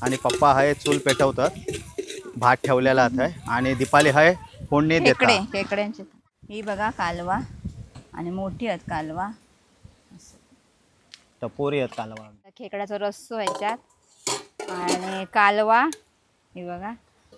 आणि पप्पा हय चूल पेटवतात, भात ठेवलेला आहे आणि दीपाली हय फोडणी खेकडे देतात. खेकड्यांचे. ही बघा कालवा आणि मोठी आहेत कालवा. टपोरी आहेत कालवा. खेकड्याचा रस्सो ह्याच्यात आणि कालवा, हे बघा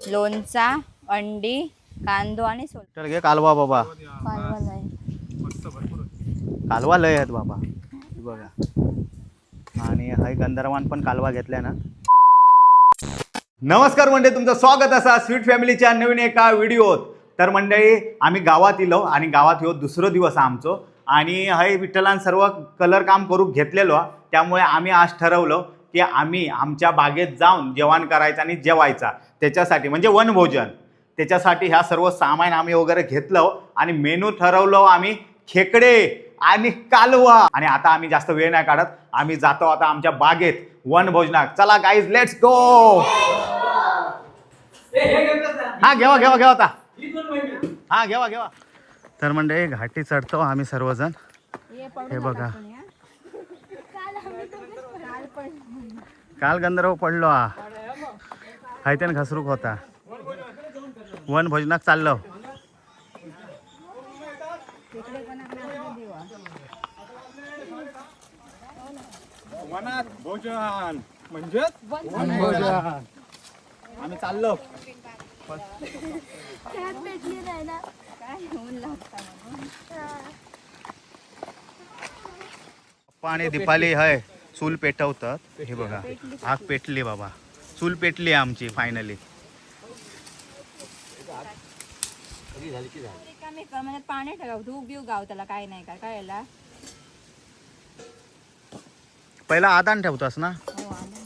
लोणचा, अंडी, कांदो आणि सोल. तर घे कालवा बाबा. कालवा नाही. कालवा लय आहेत बाबा, हे बघा. आणि हय गंधर्वान पण कालवा घेतल्या ना. नमस्कार मंडळी, तुमचं स्वागत असा स्वीट फॅमिलीच्या नवीन एका व्हिडिओत. तर मंडळी आम्ही गावात इलो आणि गावात ह्यो दुसरो दिवस आहे आमचो आणि हय विठ्ठलान सर्व कलर काम करून घेतलेलो हा. त्यामुळे आम्ही आज ठरवलं की आम्ही आमच्या बागेत जाऊन जेवण करायचं आणि जेवायचा, त्याच्यासाठी म्हणजे वनभोजन. त्याच्यासाठी ह्या सर्व सामान आम्ही वगैरे घेतलं आणि मेनू ठरवलं आम्ही खेकडे आणि कालवा. आणि आता आम्ही जास्त वेळ नाही काढत, आम्ही जातो आता आमच्या बागेत वनभोजनाक. चला गाईज, let's go. हा घेवा घेवा घेवा आता, हा घेवा घेवा. तर मंडळी घाटी चढतो आम्ही सर्वजण. हे बघा, काल गंधर्व पडलो हा, हायतेन घसरूक होता. वन भोजनाक चाललो. वनात भोजन म्हणजेच आम्ही चाललो. पप्पा आणि दीपाली हय चूल पेटवतात. हे बघा आग पेटली बाबा, चूल पेटली आमची फायनली. रिकामी कर, म्हणजे पाणी ठेवा, धूप बिव गाव त्याला काय नाही काय काय याला. पहिला आदान ठेवतास ना? हो, आलं.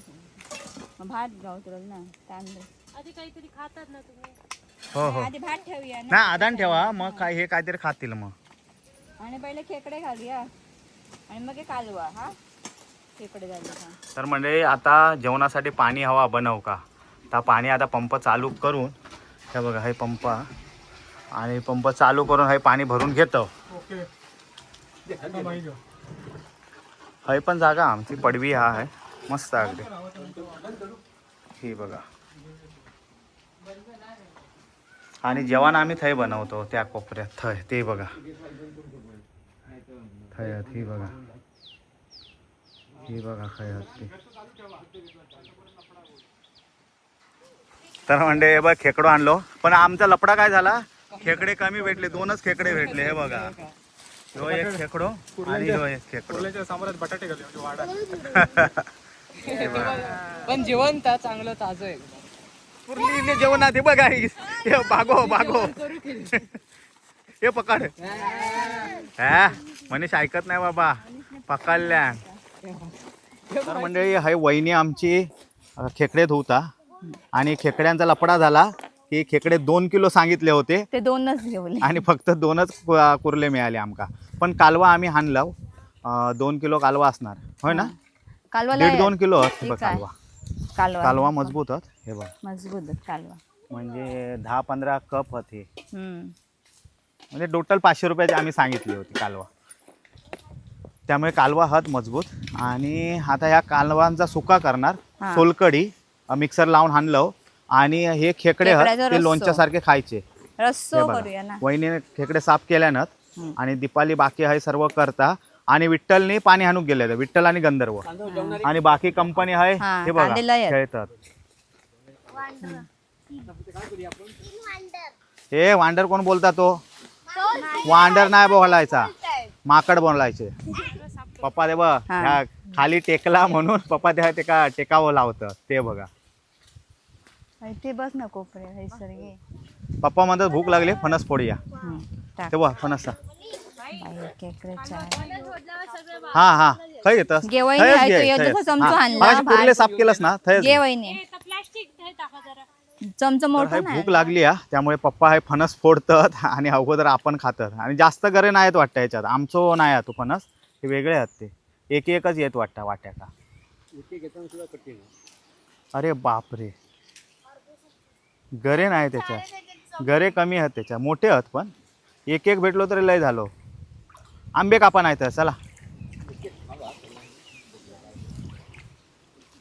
मग भात गाव तुला ना तांदूळ. आधी काहीतरी खातात ना तुम्ही? हो हो. आधी भात ठेवूया ना. नाही, आदान ठेवा, मग काय हे काहीतरी खातील मग. आणि पहिले खेकडे घालूया आणि मग हे कालवा. हा खेकडे झाले का? तर म्हणजे आता जेवणासाठी पाणी हवा बनव का, तर पाणी आता पंप चालू करून, हे बघा हे पंप आणि पंप चालू करून हे पाणी भरून घेतो. ओके. हय पण जागा आमची पडवी हा आहे मस्त अगदी. हे बघा, आणि जेवण आम्ही थंय बनवतो त्या कोपऱ्यात थंय, ते बघा थंय आहेत, ही बघा, ही बघा खय आहेत ते. तर म्हणजे हे बघ खेकडो आणलो, पण आमचा लपडा काय झाला, खेकडे कमी भेटले, दोनच खेकडे भेटले. हे बघा ह्यो एक खेकडो आणि ह्यो एक खेकडो. कुर्ल्याच्या सामोरात बटाटे घालले म्हणजे वाडा. हे बघा. पण जिवंत हा, चांगलं ताजं एकदम. पुरली जेवणात हे बघा, हे भागो भागो, हे पकड. हा मनीष ऐकत नाही बाबा, पकडल्या. तर मंडळी हाय वहिनी आमची खेकडे धुवता आणि खेकड्यांचा लपडा झाला की खेकडे 2 किलो सांगितले होते ते दोनच घेऊले आणि फक्त दोनच कुर्ले मिळाले आमका. पण कालवा आम्ही हाणलाव, 2 किलो कालवा असणार होय ना? कालवा दीड दोन किलो हत ठीक बघ आहे. कालवा. कालवा कालवा मजबूत हत हे बघ. मजबूत आहेत कालवा. म्हणजे 10-15 कप होते. हम्म. म्हणजे टोटल 500 रुपयाची आम्ही सांगितली होती कालवा, त्यामुळे कालवा हत मजबूत. आणि आता ह्या कालवांचा सुका करणार, हा. सोलकडी मिक्सर लावून हाणलं आणि हे खेकडे हत खेकड्याचा ते रस्सो. लोणच्यासारखे खायचे. हे रस्सो बघा. करूया ना. वहिनीने खेकडे साफ केल्यानं हम्म. आणि दीपाली बाकी आहे सर्व करता आणि विठ्ठलनी पाणी हाणूक गेले, विठ्ठल आणि गंधर्व आणि बाकी कंपनी आहे. हा, हे बघा कांदे लय आहेत. खेळतात. हे वांडर कोण बोलता तो? वांडर नाही बोलायचा, माकड बोलायचे. पप्पा ते बघ हा. ह्या खाली टेकला म्हणून पप्पा त्या टेका टेकावं लावतं ते बघा. ते बस ना कोपरे हैसर घे. पप्पा म्हणतात भूक लागली, फणस फोडूया. हम्म, टाक. ते बघ फणस. बाई, खेकडे चार. हा हा, खय येतस? घे वहिनी, थंयच हाय घे, तू ये, थंयच. जसं चमचो हा, आणला, मगाशी भात. कुर्ले साफ केलंस ना, थंयच घे घे. वहिनी प्लास्टिक टाका जरा. चमचा तर मोठा हाय नाही. भूक लागली हा, त्यामुळे पप्पा हे फणस फोडतात आणि अगोदर आपण खातात. आणि जास्त गरे नाहीत वाटतं याच्यात, आमचो नाही तो फणस, हे वेगळे आहेत ते, एक एकच येत वाटतं वाट्याका. अरे बापरे, गरे नाही त्याच्यात, गरे कमी आहेत त्याच्यात, मोठे आहेत पण एक एक भेटलो तरी लय झालो. आंबे कापा नाही तर चला.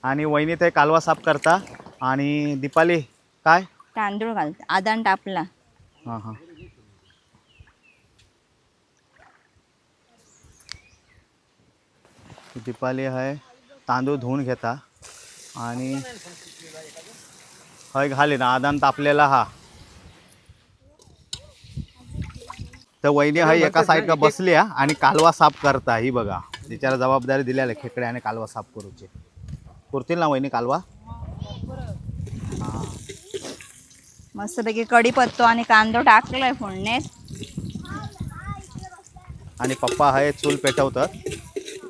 आणि वहिनी ते कालवा साफ करता. आणि दीपाली काय? तांदूळ घालते, आदान टापला. हां हां. दीपाली हय तांदूळ धुवून घेता आणि हय घाले ना आदान तापलेला हा. तर वहिनी हय एका साईडला बसली हा आणि कालवा साफ करता. ही बघा, तिच्याला जबाबदारी दिलेली आहे खेकडे आणि कालवा साफ करूची. करतील ना वहिनी कालवा? मस्तपैकी कढीपत्तो आणि कांदो टाकलाय फोडणीत. आणि पप्पा हय चूल पेटवतात,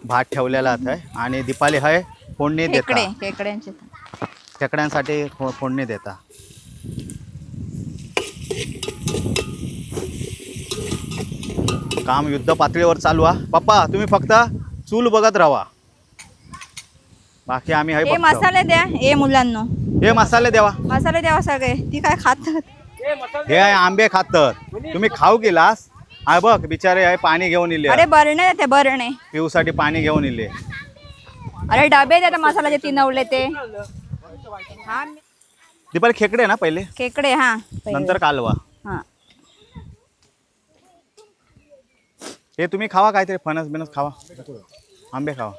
भात ठेवलेला आहे. आणि दीपाली हय फोडणी खेकडे देता. खेकड्यांचे. खेकड्यांसाठी फोडणी देता. काम युद्ध पातळीवर चालू आहे. पप्पा तुम्ही फक्त चूल बघत राहा, बाकी आम्ही हय हे बघतो. मसाले द्या ए मुलांनो. हे मसाले द्यावा. मसाले द्यावा सगळे. ती काय खातात? हे आहे आंबे खातात. तुम्ही खाऊ गेलास? हा बघ बिचारे आहे पाणी घेऊन इले. अरे बरणे द्या ते बरणे. पिऊसाठी पाणी घेऊन इले. अरे डबे द्या त्या मसाल्याचे तिनवले ते. हा. दीपाली खेकडे ना पहिले? खेकडे हा पहिले. नंतर कालवा. हा. हे तुम्ही खावा, काहीतरी फणस बिनस खावा, आंबे खावा.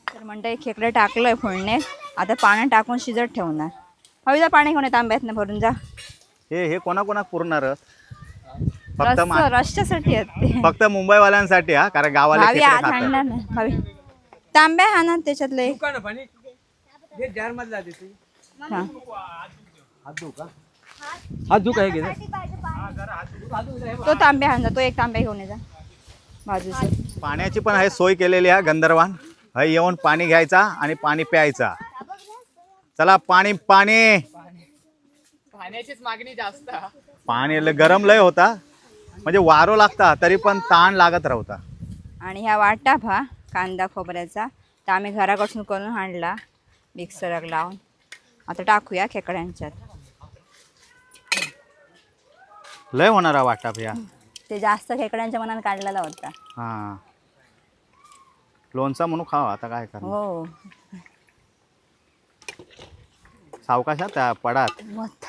तर म्हणते खेकडे टाकलंय फोडणीत, आता पाणी टाकून शिजत ठेवणार. हवी पाणी घेऊन येत आंब्यातनं भरून जा. हे हे कोणाकोणाक पुरणार? फक्त रस्त्यासाठी आहेत ते. फक्त मुंबईवाल्यांसाठी हा, कारण गावाला भावी खेकडे आज खातात. आणणार ना भावी तांब्या हा ना त्याच्यातले एक. पाणी हे जार मध्ये जाते तू. हा. हात धू काय घे. तो तांब्या आणला, तो एक तांब्या घेऊन ये जा बाजूचे. पाण्याची पण आहे सोय केलेली आहे गंधर्वान. हय येऊन पाणी घ्यायचा आणि पाणी प्यायचा. चला पाणी पाणी. पाण्याचीच मागणी जास्त हा. पाणी गरम लय होता, म्हणजे वारो लागता तरी पण ताण लागत राहता. आणि ह्या वाटा भा कांदा खोबऱ्याचा तर आम्ही घराकडसून करून आणला मिक्सराक लावून. आता टाकूया खेकड्यांच्यात. लय होणार हा वाटा भैया. ते जास्त खेकड्यांच्या मनात काढलेला होता. हा लोणचा म्हणून खावा, आता काय करणार. हो. सावकाशात त्या पडात. मत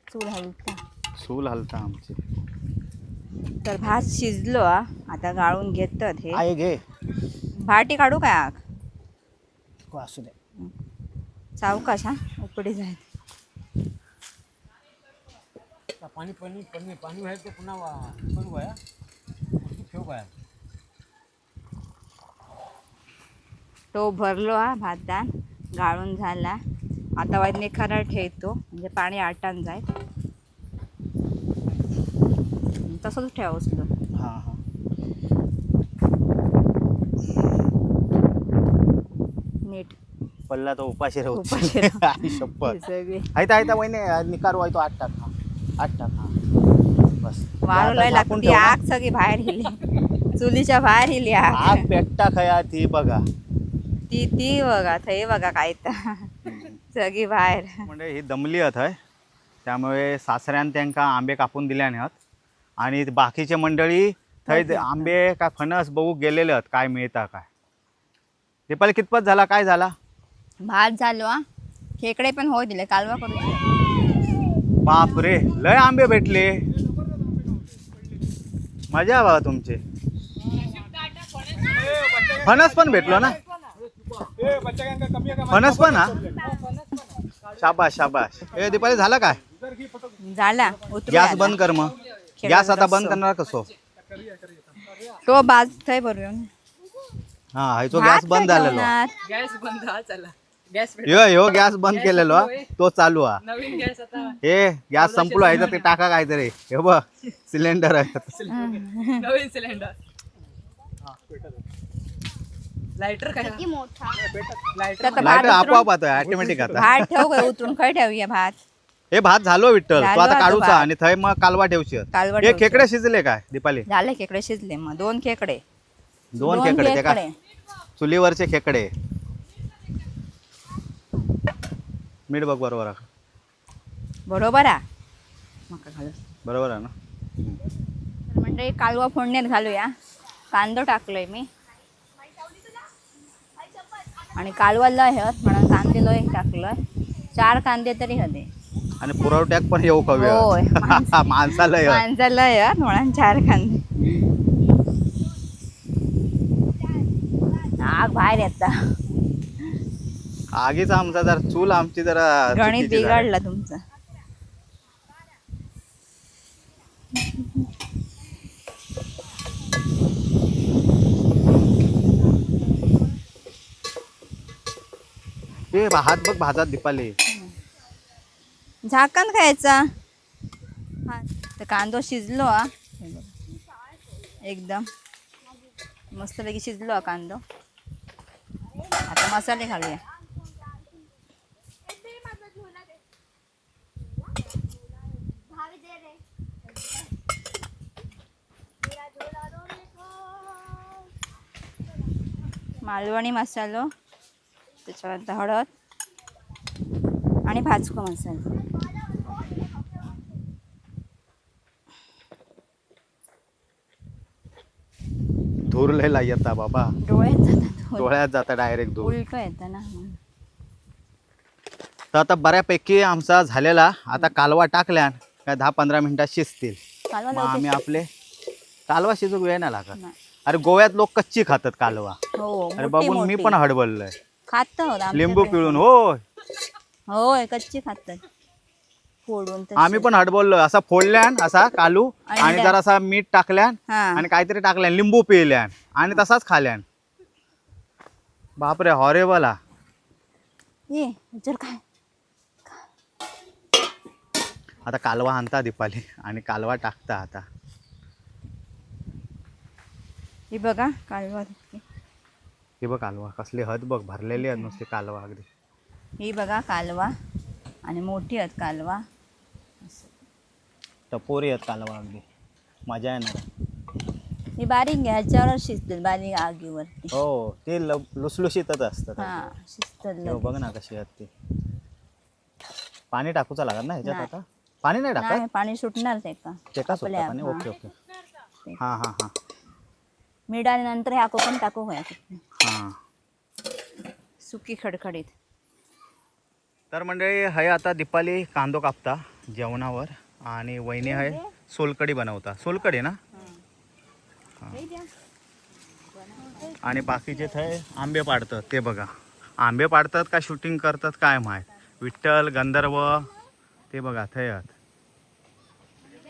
चूल हलता. सूल हलता आमची. तर भात शिजलो हा. आता गाळून घेतात हे. आहे घे. भाटी काढू काय आग? असू दे. सावकाश हा, उकडी जाईल. पाणी पाणी पाणी पाणी व्हायचं तर पुन्हा करू बाया ठेवू बाया. तो भरलो हा भातान गाळून झाला. आता वाईट खरा ठेवतो म्हणजे पाणी आटान जाईल. तसंच ठेवा उचलून. हा हा. नीट. पडला तो उपाशी राहू. उपाशी राहू. आई शपथ. सगळी. आयता आयता वहिनी निकारू आहे तो. आठ टाक हा, आठ टाक हा, बस. वारू आता लय झाकून लागते ती ठेव ना. आग सगळी बाहेर हिली, चुलीच्या बाहेर हिली आग. आग पेटता खया ती बघा. ती ती बघा थंय बघा काय तर सगळी बाहेर. म्हणजे ही दमली हत हय, त्यामुळे सासऱ्यान त्यांका आंबे कापून दिले हत. आणि बाकीचे मंडळी थंय ते आंबे काय फणस बघू गेलेले हत, काय मिळता काय. दीपाली कितपत झाला, काय झाला? भात झालो हा, खेकडे पण होय दिले, कालवा करू. बाप रे लय आंबे भेटले, मजा आहे बाबा तुमची. फणस पण भेटलो ना? फणस पण हा, शाबाश शाबाश. ए दीपाली झाला काय? झाला उतरू. गॅस बंद कर मग. गॅस आता बंद करणार कसो? तो बाज थंय भरूया. हा ह्याचो गॅस बंद झालेलो. गॅस बंद हा, चला गॅस भेट. यो ह्यो गॅस बंद केलेलो हा, तो चालू हा. नवीन गॅस आता. हे गॅस संपलो आहे ते टाका काहीतरी. हे बघ सिलेंडर आहे. नवीन सिलेंडर. लायटर काय? लायटर. तर आता भात लाईटर उतरून आपोआप आता ऑटोमॅटिक आता. भात ठेवू काय उतरून? खय ठेवूया भात? हे भात झालो विठ्ठल, तो झालो आता आता काढूचा भात. आणि थंय मग कालवा ठेवशील. कालवा हे ठेवशील. खेकडे शिजले काय दीपाली? झाले खेकडे शिजले मग, दोन खेकडे. दोन खेकडे ते काय चुलीवरचे खेकडे. मीठ बघ बरोबर आहे. बरोबर आ मका घालू. बरोबर आहे ना? तर मंडळी कालवा फोडणीत घालूया. कांदो टाकलोय मी. आणि कालवा लय हत म्हणून कांदे लय टाकलोय, 4 कांदे तरी हते. आणि पुरवठ्याक पण येऊ कवी होय. माणसाला हत. माणसा लय हत म्हणून 4 कांदे. आग बाहेर येता. आगीच आमचा जरा चूल आमची जरा गणित चुकीची झाली. बिघडला तुमचा. ए हात बघ भाजात दीपाली. झाकण खायचा. हा तर कांदो शिजलो हा. हे बघ. एकदम मस्तपैकी शिजलो हा कांदो. आता मसाले घालूया. मालवणी मसालो, त्याच्यानंतर हळद आणि भाजको मसाला. धूर लय ला येता बाबा. डोळ्यात जातात. डोळ्यात जाता डायरेक्ट धूर. उलट येतं ना म्हणून. तर आता बऱ्यापैकी आमचा झालेला. आता कालवा टाकल्यान काय 10-15 मिनिटात शिजतील. कालवा मग लवकर आम्ही आपले कालवा शिजूक वेळ नाही लागत. नाही. अरे गोव्यात लोक कच्ची खातात कालवा. हो, अरे मोठी बघून मी मोठी. पण हडबडलोय. खात आहोत आमच्याकडे. लिंबू पिळून हो. होय कच्ची खातात फोडून तशी. आम्ही पण हडबडलोय. असा फोडल्यान असा कालू आणि आणि जरासा मीठ टाकल्यान हा. आणि काहीतरी टाकल्यान, लिंबू पिळल्यान आणि तसाच खाल्यान. बापरे हॉरेबल हा. ये ह्याच्यावर काय. आता कालवा आणता दीपाली आणि कालवा टाकता आता. ही बघा कालवा. हे बघ कालवा कसली हद बघ, भरलेली आहे नुसती कालवा अगदी. ही बघा कालवा आणि मोठी आहेत कालवा. टपोरी आहेत कालवा अगदी, मजा येणार. ही बारीक घ्या, ह्याच्यावरच शिजतील बारीक आगीवरती. हो ते लुसलुशीतच असतात. हा शिजतात हे लगेच. बघ ना कशी आहेत ती. पाणी टाकूचा लागत ना ह्याच्यात नाही. आता? पाणी नाही टाकत? नाही, पाणी सुटणार ते का ते का सुटतं आपल्या, पाणी? हा. ओके ओके हां हां हां. मीठ आणि नंतर ह्या कोकम टाकू होया. हां. सुकी खडखडीत. तर मंडळी हय आता दीपाली कांदो कापता जेवणावर आणि वहिनी हय सोलकडी बनवता. सोलकडी ना? हां. आणि बाकीचे थंय आंबे पाडतात ते बघा. आंबे पाडतात का शूटिंग करतात काय माहीत. विठ्ठल गंधर्व ते बघा थंय आहेत.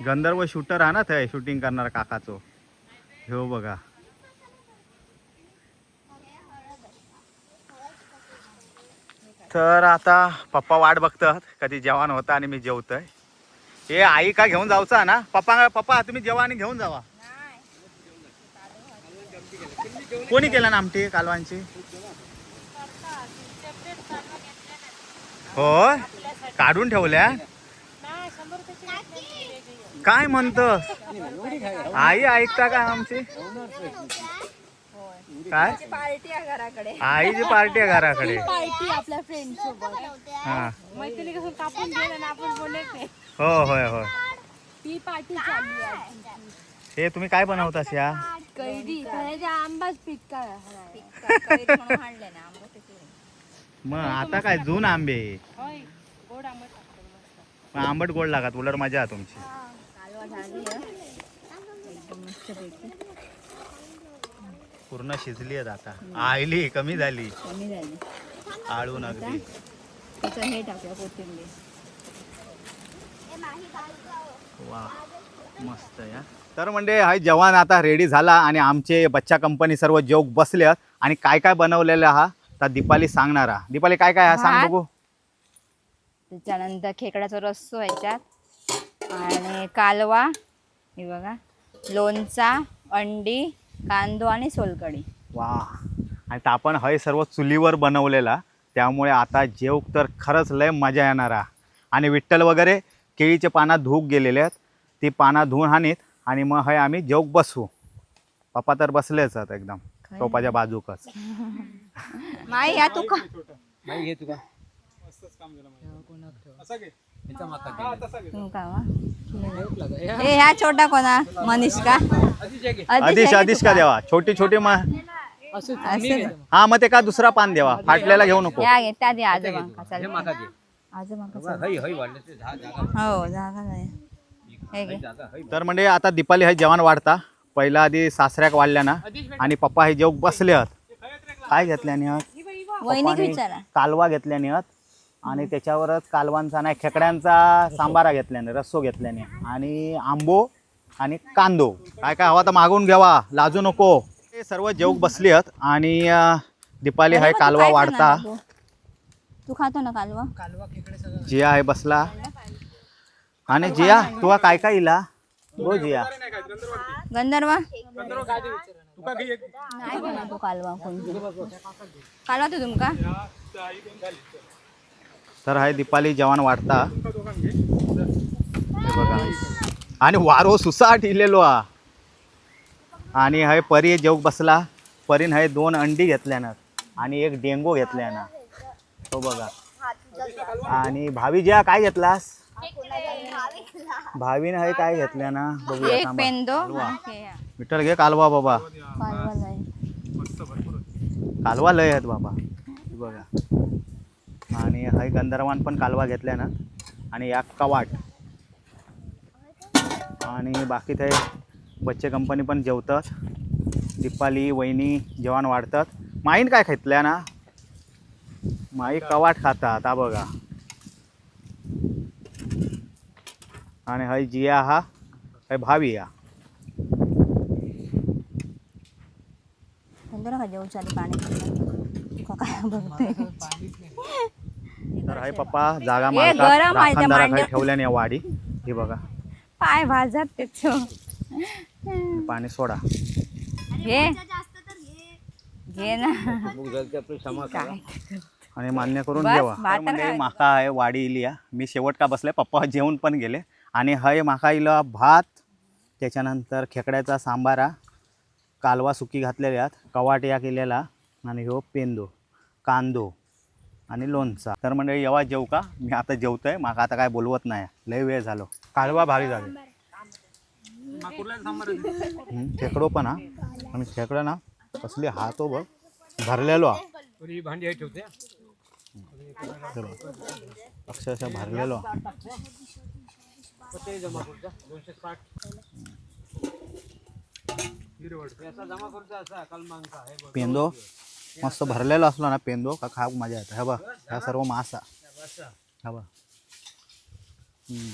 गंधर्व शूटर हा ना थंय शूटिंग करणार काकाचो. ह्यो बघा. तर आता पप्पा वाट बघतात कधी जेवण होतं आणि मी जेवतोय. ए आई का घेऊन जायचा ना पप्पा? पप्पा तुम्ही जेवा आणि घेऊन जावा. कोणी केलं ना आमटी कालवांची? हो काढून ठेवल्या. काय म्हणत आई, ऐकता का आमची? काय पार्टी आहे घराकडे. आईची पार्टी आहे घराकडे. पार्टी आपल्या फ्रेंड सोबत. हा मैत्रिणी कसं कापून दिलं ना आपण बोलत नाही. हो होय होय. ती पार्टी चालली आहे. हे तुम्ही काय बनवतास या? कैरी त्याच्या आंबाच पिका. आणले ना आंबो पिकले. मग आता काय जून आंबे. होय गोड आंबट लागतं मस्त. मग आंबट गोड लागत उलट मजा आहे तुमची. कालवा झाली हं. एकदम मस्तपैकी. पूर्ण शिजली आहेत आता. आयली कमी झाली. कमी झाली. आळून अगदी. त्याचं हे टाकूया कोथिंबीर. वा मस्त या. तर म्हणजे हा जवान आता रेडी झाला आणि आमचे बच्चा कंपनी सर्व जेवक बसले आहेत. आणि काय काय बनवलेलं हा तर दीपाली सांगणार हा. दीपाली काय काय हा सांग भात. बघू. त्याच्यानंतर खेकड्याचा रस्सो ह्याच्यात आणि कालवा, हे बघा लोणचा, अंडी, कांदो आणि सोलकढी. वा आणि आपण हय सर्व चुलीवर बनवलेला त्यामुळे आता जेवक तर खरंच लय मजा येणार हा. आणि विठ्ठल वगैरे केळीचे पाना धुवूक गेलेले आहेत, ती पाना धुवून हाणीत आणि मग हय आम्ही जेवक बसू. पप्पा तर बसलेच आहेत एकदम टोपाच्या बाजूकच. माई या तू का नाही घे तुका. मस्तच काम झालं माझं. असा घे. ह्याचा माका हा तसा घे. तू का वा? ए ह्या छोटा कोणा मनीष का? अदिश आहे अदिश का तुका? देवा छोटी छोटी मा असं हा मग ते का दुसरा पान द्यावा, फाटलेला घेऊ नको. या घेता दे आजोबांका, हे चालतं. माका दे. आजोबांका चालतं. हई हई वाढलं ते जागा. हो जागा नाही. हे घे. जागा हई. तर म्हणजे आता दीपाली हे जेवण वाढता, पहिला आधी सासऱ्याक वाढल्या ना, आणि पप्पा हे जेवक बसले हत. काय घेतल्याने हत? वहिनीक पप्पाने विचारा. कालवा घेतल्याने हत, आणि त्याच्यावरच कालवांचा नाही खेकड्यांचा सांबारा घेतल्याने, रस्सो घेतल्याने, आणि आंबो आणि कांदो. काय काय हवा तर मागवून घ्यावा, लाजू नको. हे सर्व जेवक बसली हत आणि दीपाली अरे हाय मग तू कालवा काय वाढता. खाणार तू? तू खातो ना कालवा? जिया आहे बसला. आणि जिया तुला काय काय इला? गो जिया. गंधर्वा तुका घे एक. नाही खाणार तो कालवा. कोण कालवा तू तुमका? तर हाय दीपाली जेवण वाढता. तुका दोघांक घे. हे बघा, आणि वारो सुसाट इलेलो हा. आणि हय परी जेवक बसला. परीन हय 2 अंडी घेतल्यानं आणि एक डेंगो घेतल्यानं, तो बघा. आणि भावी ज्या काय घेतलास? भावीन हय काय घेतल्या ना बघूया. एक थांबा. पेंदो कालवा. आणि हे. विठ्ठल घे कालवा बाबा. कालवा नाही. मस्त भरपूर होते. कालवा लय आहेत बाबा, हे बघा. आणि हय गंधर्वान पण कालवा घेतल्या ना, आणि या कवाट. आणि बाकी ते बच्चे कंपनी पण जेवतात. दीपाली वहिनी जेवण वाढतात. माईन काय खातल्या ना? माई कवाट खातात हा बघा. आणि हय जिया हा, हय भावी हा. गंधर्व का जेवच्या आधी पाणी पिलं? तुका काय बघतोय? तर हय पप्पा जागा ए, मालकात गरम आहे त्या राखणदाराखाली मांडीवर. ठेवल्याने वाडी. ही बघा. पाय भाजत त्याचं. पाणी सोडा. घे घे ना. बुक झालं ते आपली क्षमा करा. काय आणि मान्य करून बस, घ्यावा. भात तर म्हणजे तर माका आहे वाडी इली हा. मी शेवट का बसले, पप्पा जेवण पण गेले. आणि हय माका इला भात, त्याच्यानंतर खेकड्याचा सांबारा, कालवा सुकी घातलेल्या आहेत, कवाट या केलेला, आणि ह्यो पेंदो कांदो आणि लोणचा. तर म्हणजे येवा जेव का, मी आता जेवतोय, माका आता काय बोलवत नाही, लय वेळ झालो. कालवा भारी झाले. माकुर्ल्याचा सांबार आहे. खेकडो पण हा, आणि खेकडा ना कसली हातो बघ भरलेलो हा. बरं, ही भांडी आहे ठेवते. हे बघ. अक्षरशः भरलेलो हा. ते जमा करूचा 260. हिरवळ. याचा जमा करूचा असा कलमांका हे बघ. पेंदो मस्त भरलेलो असलो ना पेंदो का खाऊक मजा येते. हे बघ, ह्या सर्व मासा. हा बघ. हम्म.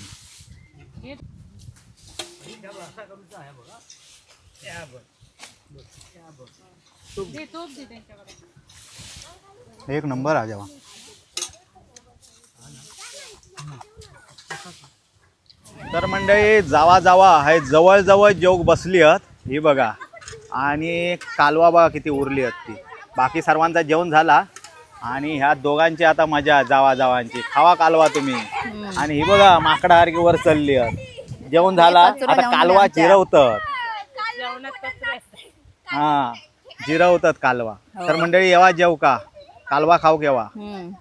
दे तोप दे त्यांच्याकडे. एक नंबर हा जेव्हा. तर मंडळी जावा जावा हे जवळ जवळ जोग बसली आहेत ही बघा. आणि कालवा बघा किती उरली आहेत ती. बाकी सर्वांचा जेवण झाला आणि ह्या दोघांची आता मजा जावा जावांची. खावा कालवा तुम्ही. आणि ही बघा माकडासारखी वर चालली आहेत. जेवण झाला कचरा आता लावून कालवा आमच्या. जिरवतात. जेवणात कचरा असतो. हा जिरवतात कालवा. तर मंडळी येवा जेव का, कालवा खाऊ केव्हा. हम्म.